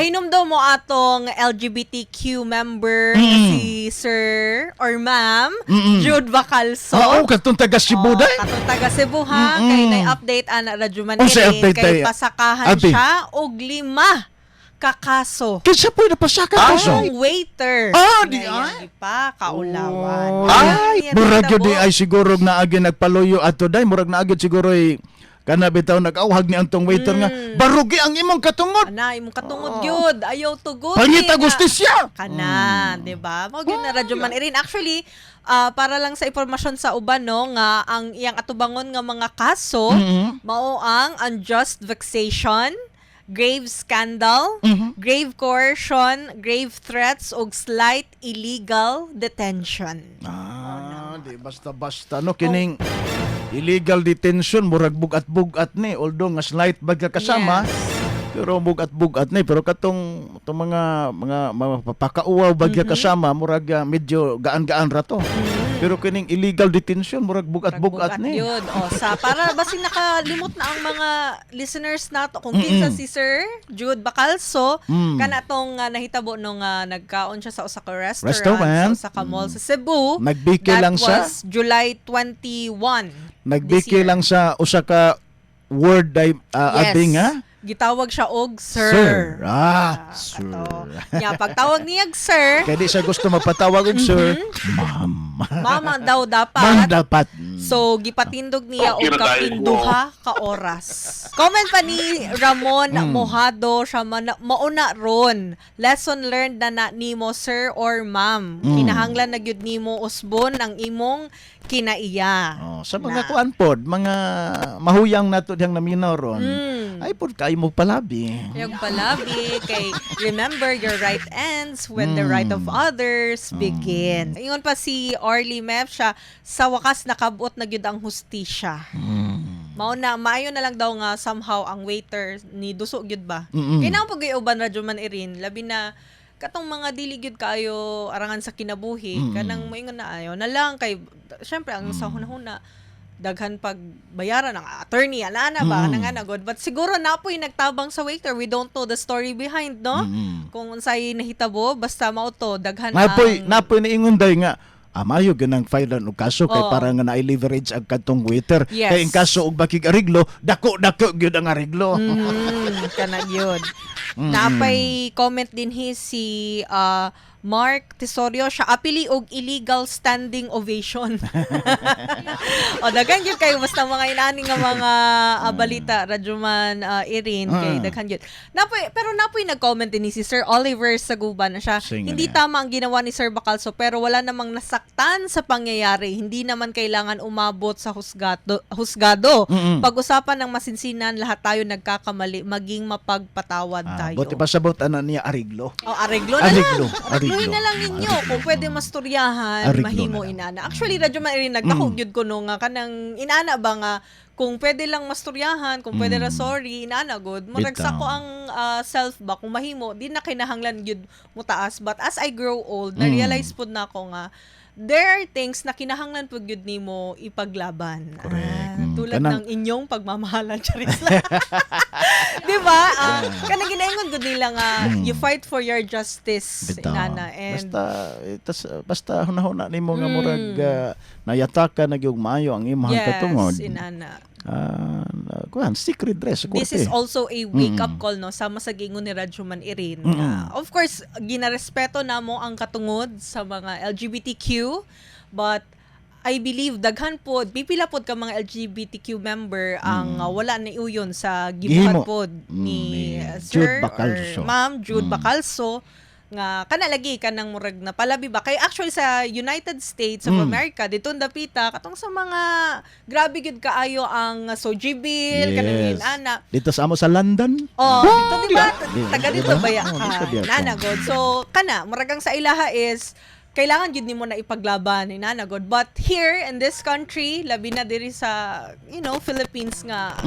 Kahinumdom mo atong LGBTQ member nga si Sir or Ma'am Jude Bacalso. Oo, katong taga Cebu Oh, day. katong taga Cebu ha, kay nay update ana Radyo Unsay Manilin update kay day? pasakahan Abi. siya og lima kakaso. Kinsa po napasaka to so? Ang waiter. Ah, di na ay? iyang ipakaulawan. Ay, Yan, murag yun nahitabo. di ay siguro naagi nagpaluyo ato day, murag naagi siguro ay kana bitaw nag-awhag ni antong waiter nga barugi ang imong katungod. Ana, imong katungod gyud. Ayaw tugot. Pangita gustisya. Kana, 'di ba? Mao gyud na Radyo Man Irin. Actually, para lang sa impormasyon sa uban no nga ang iyang atubangon nga mga kaso mao ang unjust vexation, grave scandal, grave coercion, grave threats ug slight illegal detention. Ah, di basta-basta no kining illegal detention, murag bugat-bugat ni, although nga slight bagka kasama. Pero bugat-bugat ni, pero katong itong mga papakauwaw bagya kasama, murag medyo gaan-gaan ra to. Pero kining illegal detention, murag bugat-bugat ni. Yun. O, sa, para basin nakalimot na ang mga listeners nato kung kinsa si Sir Jude Bacalso, kana tong nahitabo nung nagkaon siya sa usa ka restaurant, Restaurant. sa usa ka mall sa Cebu. Nagbike That lang siya. was July 21 Nagbiki this year. lang sa usa ka word ay abing ha. Gitawag siya og sir. Sir. Ah, sir. Kato. Nya pagtawag niya og sir, Kaya di siya gusto mapatawag og sir. Ma'am. Mama daw dapat. Ma'am dapat. So, gipatindog niya og Okay na tayo. kapin duha ka oras. Comment pa ni Ramon Mojado, siya man, mauna ron. Lesson learned na na nimo sir or ma'am. Kinahanglan na gyud nimo usbon ang imong kinaiya. Oh, sa mga kuan pod, mga mahuyang nato diyang naminaw ron. Ay pod kayo mo palabi. Yung palabi kay remember, your right ends when the right of others begin. Ingon pa si Orly Mep siya, sa wakas nakabot na gyud ang hustisya. Mao na maayo na lang daw nga somehow ang waiter ni duso gyud ba. Kay naa pag uban Radyo Man Irin, labi na katong mga dili gyud kaayo arangan sa kinabuhi, kanang moingon na ayo na lang kay syempre ang sa hunahuna daghan pag bayaran ng attorney ana ana ba nang ana god, but siguro na po'y nagtabang sa waiter. We don't know the story behind no kung unsay nahitabo, basta mao to daghan Napoy ang napoy niingon day nga amayo ganang file og kaso kay para nga na-leverage ang kadtong waiter. Kay in kaso og bakig ariglo, dako dako gyud ang ariglo. Kana yun. Napay comment din hi si Mark Tesorio siya, apili og illegal standing ovation. O daghan gyud kayo basta mga inani nga mga balita Radyoman Irin kay daghan gyud. Napoy pero napoy nag-comment din ni si Sir Oliver Saguban na siya, Sige hindi na. tama ang ginawa ni Sir Bacalso pero wala namang nasaktan sa pangyayari. Hindi naman kailangan umabot sa husgado. Husgado. Pag-usapan ng masinsinan, lahat tayo nagkakamali, maging mapagpatawad tayo. Buti pa sabot ana niya ariglo. O, areglo na Areglo, lang. Areglohin areglo. na lang ninyo. Kung pwede masturyahan, Areglo mahimo na lang. inana. Actually, Radyo Man rin, nagdako gyud ko no nga kanang inana ba nga kung pwede lang masturyahan, kung pwede ra sorry, inana good. Murag sa Bitaw. ko ang self ba kung mahimo, di na kinahanglan gyud mo taas. But as I grow old, na-realize pud na ako nga there are things na kinahanglan pud gyud nimo ipaglaban. Correct. Ah, tulad ng inyong pagmamahalan, charis lang. Di ba? Kanang ginaingon gud nila nga you fight for your justice, Bitaw. inana. And Basta tas, basta hunahuna nimo nga murag nayataka na gyud maayo ang imong yes, katungod. Inana. Ah, kuan secret dress sa This korte. is also a wake-up call no sama sa gingon ni Radyoman Irin. Of course, ginarespeto namo ang katungod sa mga LGBTQ, but I believe daghan pod pipila pod ka mga LGBTQ member ang wala na uyon sa gibuhat Gihimo. pod ni Ni Sir Jude Bacalso. or Ma'am Jude Bacalso nga kana lagi kanang murag na palabi ba kay actually sa United States of America dito dapita katong sa mga grabe gyud kaayo ang SOGI bill kanang ana. Dito sa amo sa London. Oh, dito di ba? Taga Di dito ba? ba ya Oh, ka? dito diya ka. Nana god. So kana murag ang sa ilaha is kailangan gyud nimo na ipaglaban ni nana god. But here in this country, labi na diri sa Philippines nga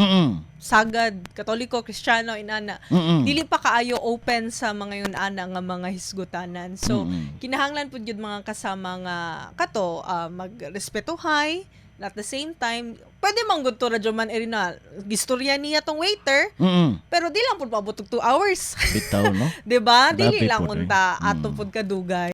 sagad Katoliko, Kristiyano inana. Dili pa kaayo open sa mga yun ana nga mga hisgutanan. So kinahanglan pud gyud mga kasama nga kato magrespetuhay. At the same time, pwede man gud to Radyo Man Irina, gistorya niya tong waiter, pero di lang pud paabot og 2 hours. Bitaw, no? 'Di ba? Dili Grabe lang pod, eh. unta ato pud kadugay.